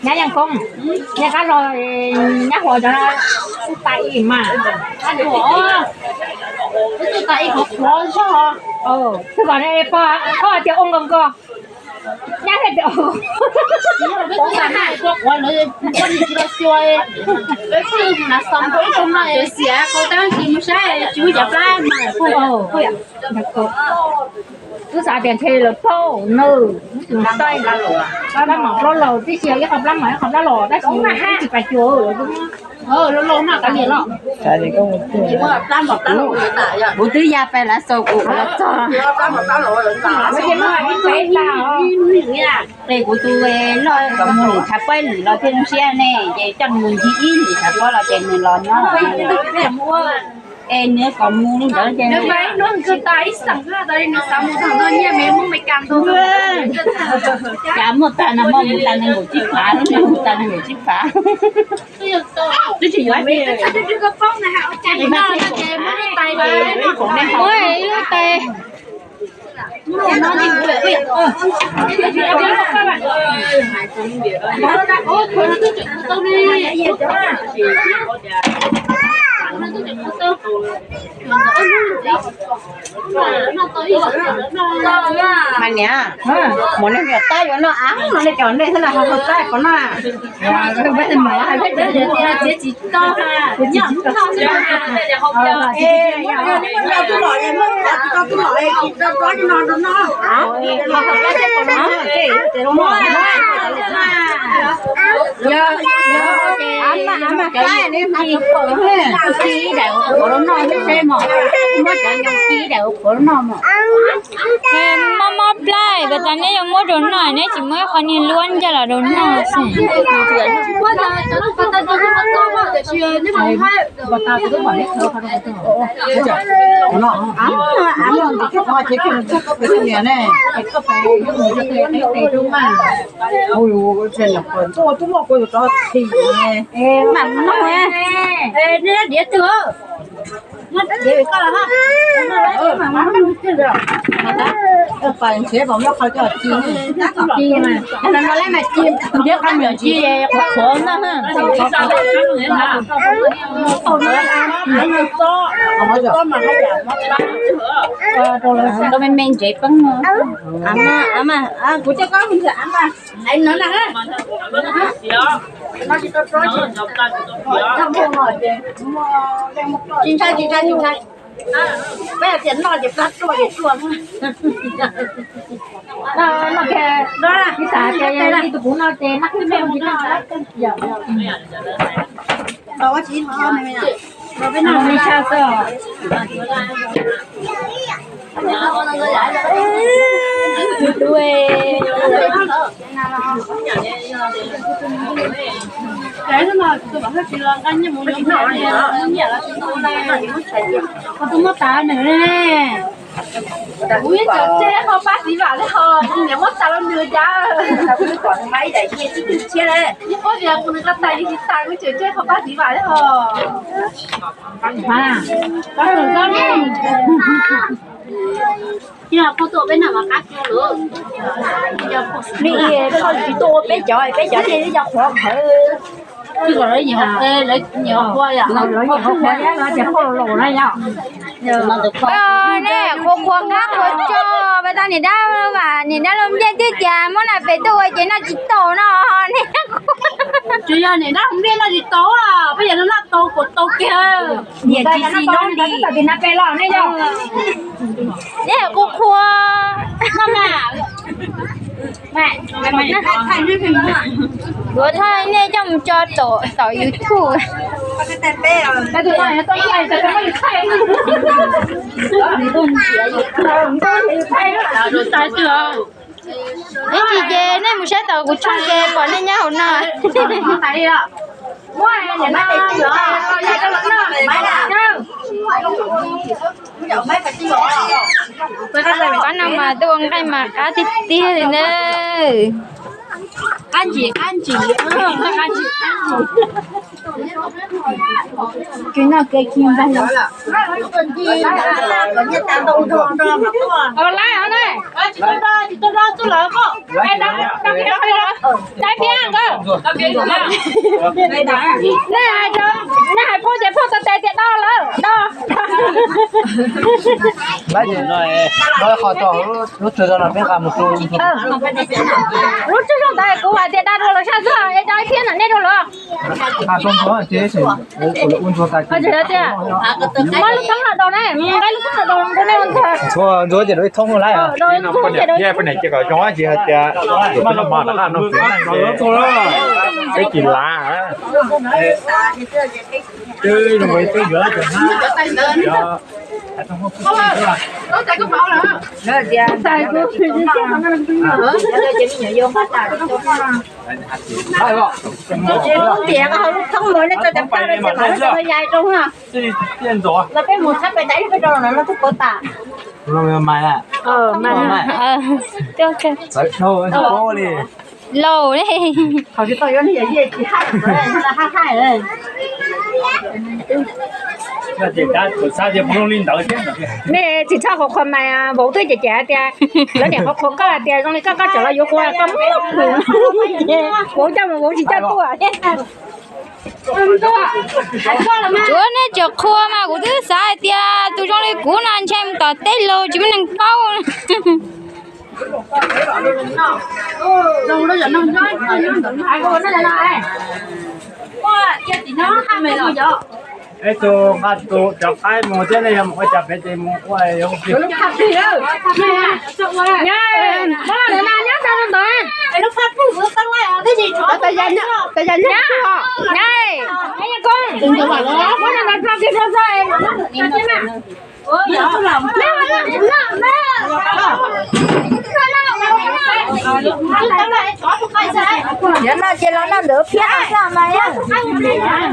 Nyab Yeej Koob, nyab qab los, nyab Huas cov no, tub tas ib mas. Tub tas ib qhov qhuav zog. Twb kom pog, pog tias ua nkaus nkaus. Nyab thiaj tias ua nkaus. Tub xiam kau tab sis mus saib tsis muaj cov plab. Tub xav tias ntshe lawv phauj nws, plab mom plab laus tib si, ib qho plab mom ib qho plab laus tab sis tsis pais cuag lawv. Kuv twb ya pais lav xaus kuv los txog. Qe kuv tus loj kom mus nws tshav pob lwm los thiaj zoo siab ne, ces coj nws mus ncig ib lwm tshav pob los ces nws los nyob. Es nws kom mus li ntawd ces cas muaj tas no muaj mus tas nees nkaum tsib phav, lub no mus tas nees nkaum tsib phav. Twb tsis yuav ib lub tais. Mas niam, muam nej nyuam tab yuav noj av no nej cov nej xwb na, ho tab kom noj. Ib daim ua qhuav los noj seb mog, muab cov nyoos ci ib daim ua qhuav los noj mog. Mob mob plab, pas tas neb yuav muab rau noj, neb tsis muab ib qho niag luab ncaj los rau noj xwb. Mam noj, noj diav twg, noj diav koj los. Pas ntshe pom muab qhov coj ci, ci mas, ci, ntiab qhov nyuam ci, qhuav qhuav na. Tau me me ntsev peeb no. Kuv coj koj mus ntawm av mas, av no na. Tsis ntshai, tsis ntshai, tsis ntshai. Peb hais tias noj ces plab ruaj ces ruaj. Noj, noj kiag, ib xav tias yog ib tug kuv noj ces noj kiag, noj kiag. Kuv muab tas nws ne. Kuv ib txwm tseg qhov pab txiv vam li ho, kuv niam muab tas rau nws cas. Ib qhuab tias kuv nws qab tais li tsis tas, kuv tseem tseg qhov pab txiv vam li ho. Nws tsis tuaj ua peb cov, peb cov thiaj li yog qhuav qhawv. Lawv nyiam qhuav qhuav thiab lawv tias qhuav laus na yom. Nej qhuav qhuav qab qhuav tso, peb tab niam dab vam niam dab laug nplej twb cas muab nas pem tuaj ua ces noj tsis tau no. Tsuas yog niam dab laug nplej noj tsis tau, peb yog noj tau kuv tau kiag. Niam tsis xis noj li. Nej qhuav qhuav. Yuav thaj nej coj mus tso tom YouTube. Ib tsis ces nej mus saib tom kuv tshooj ces pom nej nyob hauv no. Qab no mas tuaj ua nqaij mas qab tiag tiag li na. Qab ntsim, qab ntsim, qab ntsim, qab ntsim. Tsis noj kev khi npag los. Laib os na. Los koj, dai thiab nkawd. Nej hais, nej hais phauj ces phauj tau tes tias do lawm, do. Lub tsuj zoo ntawd kuv hais tias da dua lawm saj xwb, es da thiab na nej dua lawm. Muab lub thoob los daus ne, nqa lub thoob los daus rau nej ua ntxuag. Ntxuag ces rau ib thoob lawm. Peb tsis lav. Tias lub thoob mus nej tso cov paj rau ces mam li rau yais rau na. Los peb mus txhab pem tais peb rau no no twb pov tas. Laus ne. Qhov tsis tau yuav li yam yej tsis haij, haij haij. Nej tsis txhob qhuas qhuas mas vauv twb cem cem hais tias, lawv niam qhuas qhuas koj hais tias zoo li koj, koj tseem los yuav kuv, koj muab kuv, vauv coj mus vauv tsis coj tuaj. Tsuav nej tseem qhuas mas kuv twb xav hais tias tus zoo li kuv no ntshe mus tom teb lug tsis muaj neeg paub. Tus nqa tus cov qaib mus thiab nej yog mus ua cas pem ces mus ua. Yuav noj ces los noj ntawm phiab no xwb mas.